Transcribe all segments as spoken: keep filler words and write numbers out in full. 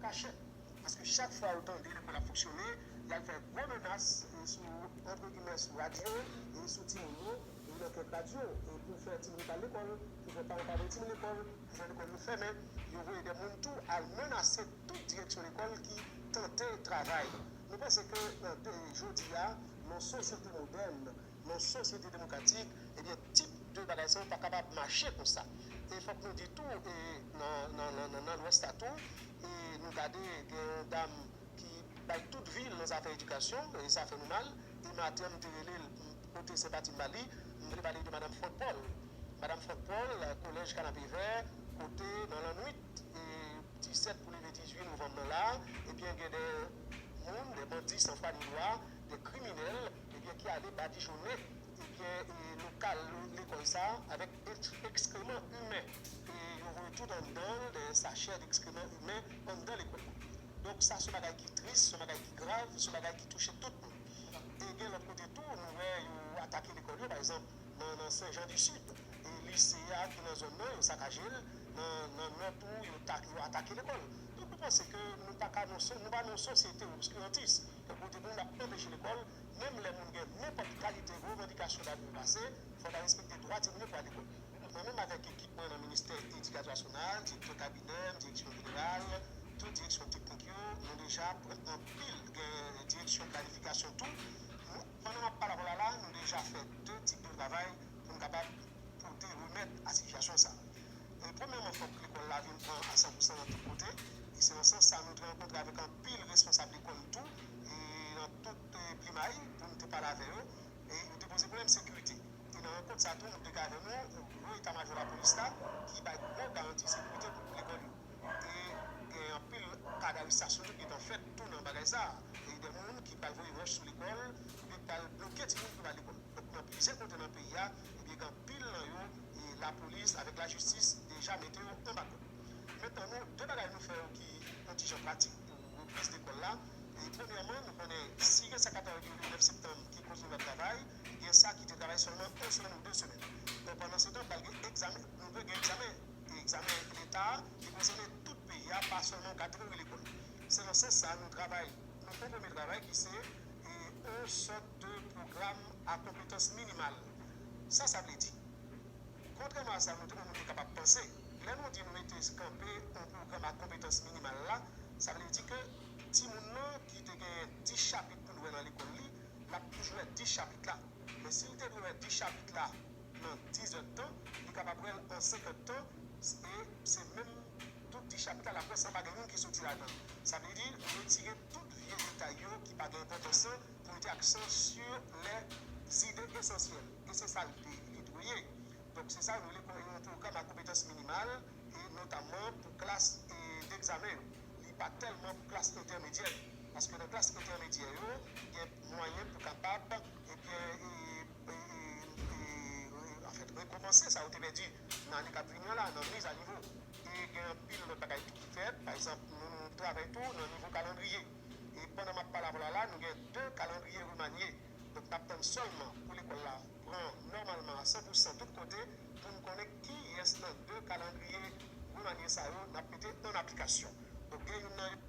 kachèt. Paske chak fwa yo tande lekòl ap fonksyone, y al fè gwo menas, e, sou, antre gimè, sou radyo, e sou timoun yo, e nan kèk radyo, e pou fè timoun yo pa al lekòl, pou fè paran pa voye timoun lekòl, pou fè lekòl yo fèmen, yo voye de moun tou al menase tout direksyon lekòl ki tante travay. Nou panse ke, e, jodi a, nan sosyete modèn, nan sosyete demokratik, ebyen, tip de bagay sa yo pa kapab mache konsa. E fòk nou di tou, e, nan, nan, nan, nan, nan Lwès la tou, e, nou gade gen yon dam ki bay tout vi l nan zafè edikasyon, e sa fè nou mal. E maten an, m te rele l, m pote senpati m ba li, m vle pale de Madanm Fòdpòl. Madanm Fòdpòl, Kolèj Kanapevè, kote nan lannwit, e, disèt pou leve dizuit novanm nan la, ebyen, gen de moun, de bandi san fwa ni lwa, de kriminèl, ebyen, ki ale badijonnen, ebyen, e, lokal lo-, lekòl sa a avèk eks-, ekskreman imen. E yo voye tout anndan l, de sachè dekskreman imen anndan lekòl la. Donk, sa se yon bagay ki tris, se yon bagay ki grav, se yon bagay ki touche tout moun. E gen lòt kote tou, nou wè yo atake lekòl yo, pa egzanp, nan, nan Sen Jan di Sid, e lise a ki nan zòn nan, yo sakaje l, nan, nan Nò tou, yo ta-, yo atake lekòl. Donk, nou panse ke nou pa ka nan so-, nou pa nan yon sosyete obskirantis, kote moun ap anpeche lekòl, menm lè moun gen nenpòt kalite revandikasyon dapre pase, fò ta respekte dwa timoun yo pou al lekòl. Mwen menm avèk ekip mwen nan Ministè Edikasyon Nasyonal, direktè kabinè m, direksyon jeneral, tout direksyon teknik yo, nou deja pran anpil, gen direksyon planifikasyon tou. Nou, pandan m ap pale avè w la, la, nou deja fè de tip de travay pou n kapab pote remèd a sitiyasyon sa a. E, premyèman, fòk lekòl la vin pran a san pou san nan tout kote. E se nan sans sa nou te rankontre avèk anpil responsab lekòl tou, e nan tout, e, plimay, pou n te pale avè yo. E yo te poze pwoblèm sekirite. E nan rankont sa tou, nou te gen avè nou gwo eta majò lapolis la, ki bay gwo garanti sekirite pou lekòl yo. E gen anpil ka darestasyon tou ki gentan fèt tou nan bagay sa a. E de moun ki pral voye wòch sou lekòl, oubyen ki pral bloke timoun pou pa al lekòl. Donk, nan plizyè kote nan peyi a, ebyen, gen anpil nan yo, e lapolis avèk lajistis deja mete yo anba kòd. Mentnan, nou, de bagay nou fè yo ki yon ti jan pratik pou repriz lekòl la. E premyèman, nou konnen si gen sa k ap rive le nèf septanm ki kontinye ap travay, gen sa ki te travay sèlman yon semèn ou de semèn. Bon, pandan se tan, pral gen egzamen, nou dwe gen egzamen. E egzamen leta a, li konsène tout peyi a, pa sèlman yon kategori lekòl. Se nan sans sa, nou travay, nou fè yon premye travay ki se, e, yon sòt de pwogram a konpetans minimal. Sa sa vle di? Kontrèman a sa nou te, moun te kapab panse, lè nou di nou mete kanpe yon pwogram a konpetans minimal la, sa vle di ke timoun nan ki te gen dis chapit pou l wè nan lekòl li, l ap toujou wè dis chapit la. Men si l te dwe wè dis chapit la nan diz èdtan, li kapab wè l an senk èdtan, e se menm tout dis chapit la, l ap wè san pa gen youn ki soti ladan l. Sa vle di, nou retire tout vye detay yo ki pa gen enpòtans lan, pou mete aksan sur les idées essentielles. E se sa l te, li dwe ye. Donk, se sa nou rele yon pwogram a konpetans minimal, e notamman pou klas, e, degzamen yo. Li pa tèlman pou klas entèmedyè. Paske nan klas entèmedyè yo, gen mwayen pou kapab, ebyen, e, e, e, e, anfèt, rekonpanse sa yo te pèdi nan ane k ap vini an la, nan miz a nivo. E gen anpil lòt bagay tou ki fèt. Pa egzanp, nou, nou travay tou nan nivo kalandriye. E pandan m ap pale avè w la, la, nou gen de kalandriye remanye. Donk, n ap tann sèlman pou lekòl la pran nòmalman a san pou san tout kote pou n konnen kiyès nan de kalandriye remanye sa yo n ap mete an aplikasyon. Donk, gen youn nan yo.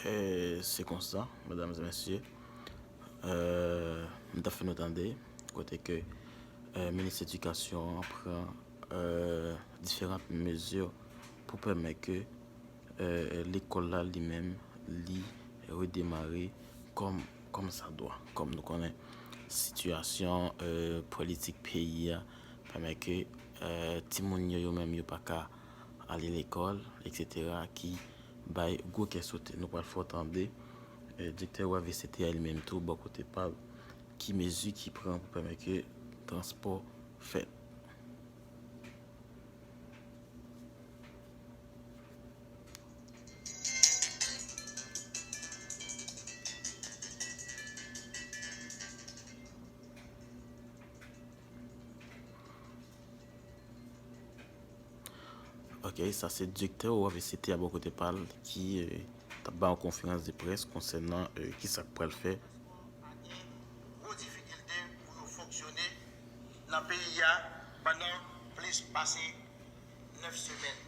E, se konsa, medam e mesye, e, m t ap fè nou tande kote ke, e, minis edikasyon an pran, e, diferan mezi pou pèmèt ke, e, lekòl la li menm, li redemare kòm, kòm sa dwa. Kòm nou konnen, sitiyasyon, e, politik peyi a pèmèt ke, e, timoun yo, yo menm, yo pa ka ale lekòl, etsetera, ki bay gwo kè sote. Nou pral fè w tande, e, direktè O A V C T a li menm tou, bò kote pa l, ki mezi ki pran pou pèmèt ke transpò fèt. Ok, sa se direktè O A V C T a bò kote pa l ki, e, t ap bay yon konferans de près konsènan, e, kisa k pral fè. Pa gen gwo difikilte pou nou fonksyone nan peyi a pandan plis pase nèf semèn.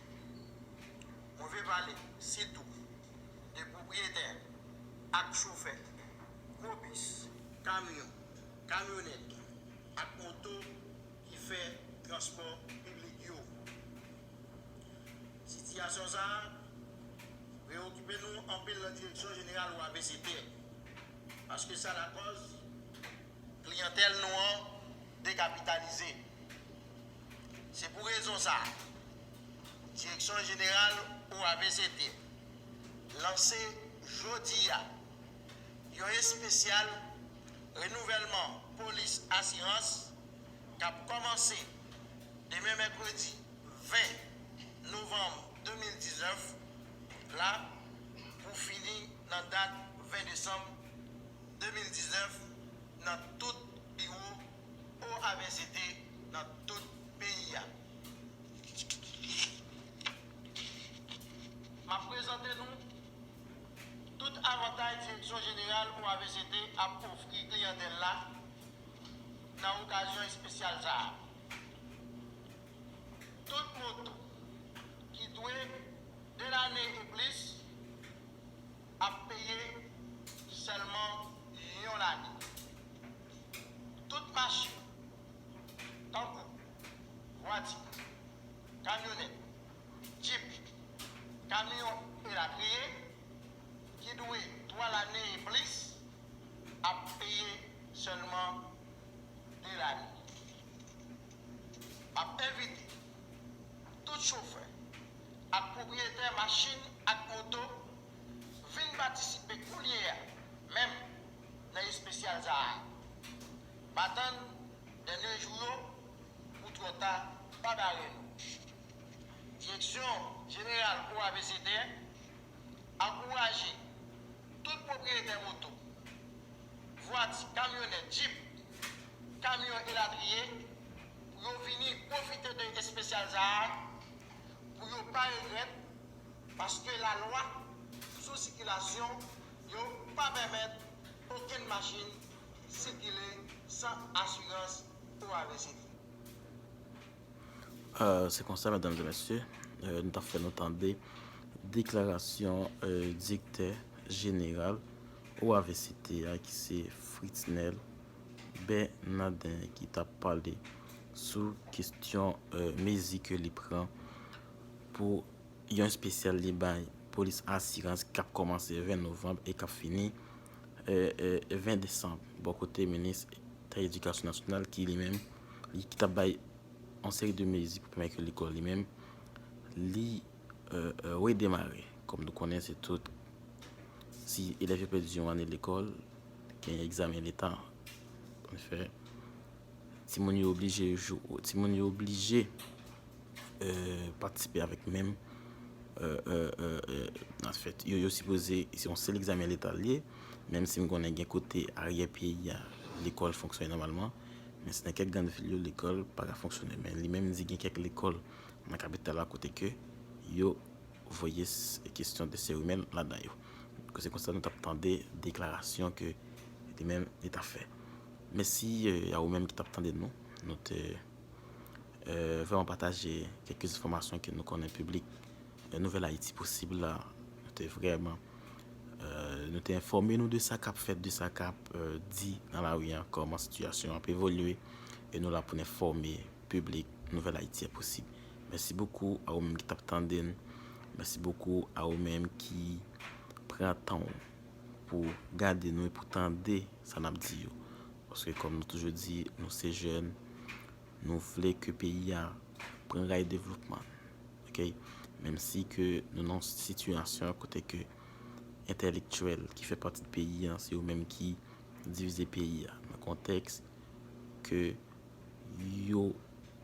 Mwen vle pale sitou de pwopriyetè ak chofè gwo bis, kamyon, kamyonèt ak moto ki fè transpò piblik yo. Sitiyasyon sa a preyokipe nou anpil nan Direksyon Jeneral O A V C T, paske sa lakòz kliyantèl nou an dekapitalize. Se pou rezon sa a, Direksyon Jeneral O A V C T lanse jodi a yon espesyal renouvèlman polis asirans k ap kòmanse demen mèkredi ven novanm de mil diznèf la pou fini nan dat ven desanm de mil diznèf nan tout biwo O A V C T nan tout peyi a. M ap prezante nou tout avantaj Direksyon Jeneral O A V C T ap ofri kliyantèl la nan okazyon espesyal sa a. Tout moto ki dwe de lane e plis ap peye sèlman yon lane. Tout machin, tankou vwati, kamyonèt, djip, kamyon elatriye, ki dwe twa lane e plis, ap peye sèlman de lane. M ap envite tout chofè ak pwopriyetè machin ak moto vin patisipe kounye a menm nan espesyal sa a. Pa tann dènye jou yo pou twò ta pa bare nou. Direksyon Jeneral O A V C T ankouraje tout pwopriyetè moto, vwati, kamyonèt, djip, kamyon elatriye pou yo vini pwofite de espesyal sa a pou yo pa regrèt, paske lalwa sou sikilasyon yo pa pèmèt okenn machin sikile san asirans O A V C T. Euh, se konsa, medam e mesye, euh, nou t ap fè nou tande deklarasyon euh, direktè jeneral O A V C T a, ki se Fritznel Bernardin, ki t ap pale sou kesyon euh, mezi ke li pran pou yon espesyal li bay polis asirans k ap kòmanse ven novanm e k ap fini euh, euh, ven desanm. Bò kote minis edikasyon nasyonal ki li menm, li ki t ap bay yon seri de mezi pou pèmèt ke lekòl li menm li euh, euh, redemare. Kòm nou konnen, se tout, si elèv yo pèdi yon ane lekòl, gen egzamen leta, anfè, timoun yo oblije jou, timoun yo oblije euh, patisipe avèk menm euh, euh, euh, euh, anfèt, yo, yo sipoze, se yon sèl egzamen leta l ye, menm si m konnen gen kote aryè peyi a, lekòl fonksyone nòmalman, men se nan kèk grann vil yo, lekòl pa ka fonksyone. Men li menm di gen kèk lekòl nan kapital la kote ke yo voye s- kesyon de serimèn ladan yo. Ke se konsa nou t ap tande deklarasyon ke li menm li t ap fè. Mèsi euh, a ou menm ki t ap tande nou. Nou te euh, vrèman pataje kèk enfòmasyon ke nou konnen piblik euh, Nouvèl Ayiti Posib la. Nou te vrèman euh, nou te enfòme nou de sa k ap fèt, de sa k ap euh, di nan lari a, kòman sitiyasyon an ap evolye, e nou la pou n enfòme piblik Nouvèl Ayiti Posib. Mèsi bokou a ou menm ki t ap tande n. Mèsi bokou a ou menm ki pran tan w pou gade nou e pou tande sa n ap di yo. Paske kòm nou toujou di, nou se jèn, nou vle ke peyi a pran ray devlopman. Ok? Menm si ke nou nan yon sitiyasyon kote ke entèlektyèl ki fè pati de peyi a, se yo menm ki divize peyi a. Nan kontèks ke yo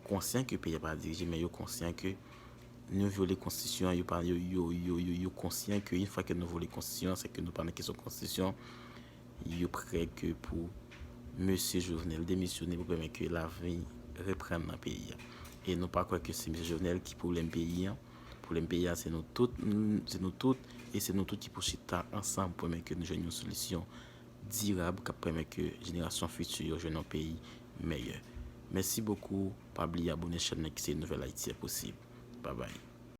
konsyan ke peyi a pa dirije, men yo konsyan ke nou vyole konstitisyon an, yo pa yo yo yo yo yo konsyan ke yon fwa ke nou vyole konstitisyon an, se ke nou pa nan kesyon konstitisyon, yo prè ke pou mesye Jovenel demisyone pou pèmèt ke lavi reprann nan peyi a. E nou pa kwè ke se mesye Jovenel ki pwoblèm peyi an. Pwoblèm peyi a se nou tout, se nou tout, e se nou tout ki pou chita ansanm pou pèmèt ke nou jwenn yon solisyon dirab k ap pèmèt ke jenerasyon fiti yo jwenn yon peyi mèyè. Mèsi bokou, pa bliye abòne chèn nan ki se Nouvèl Ayiti Posib. Babay.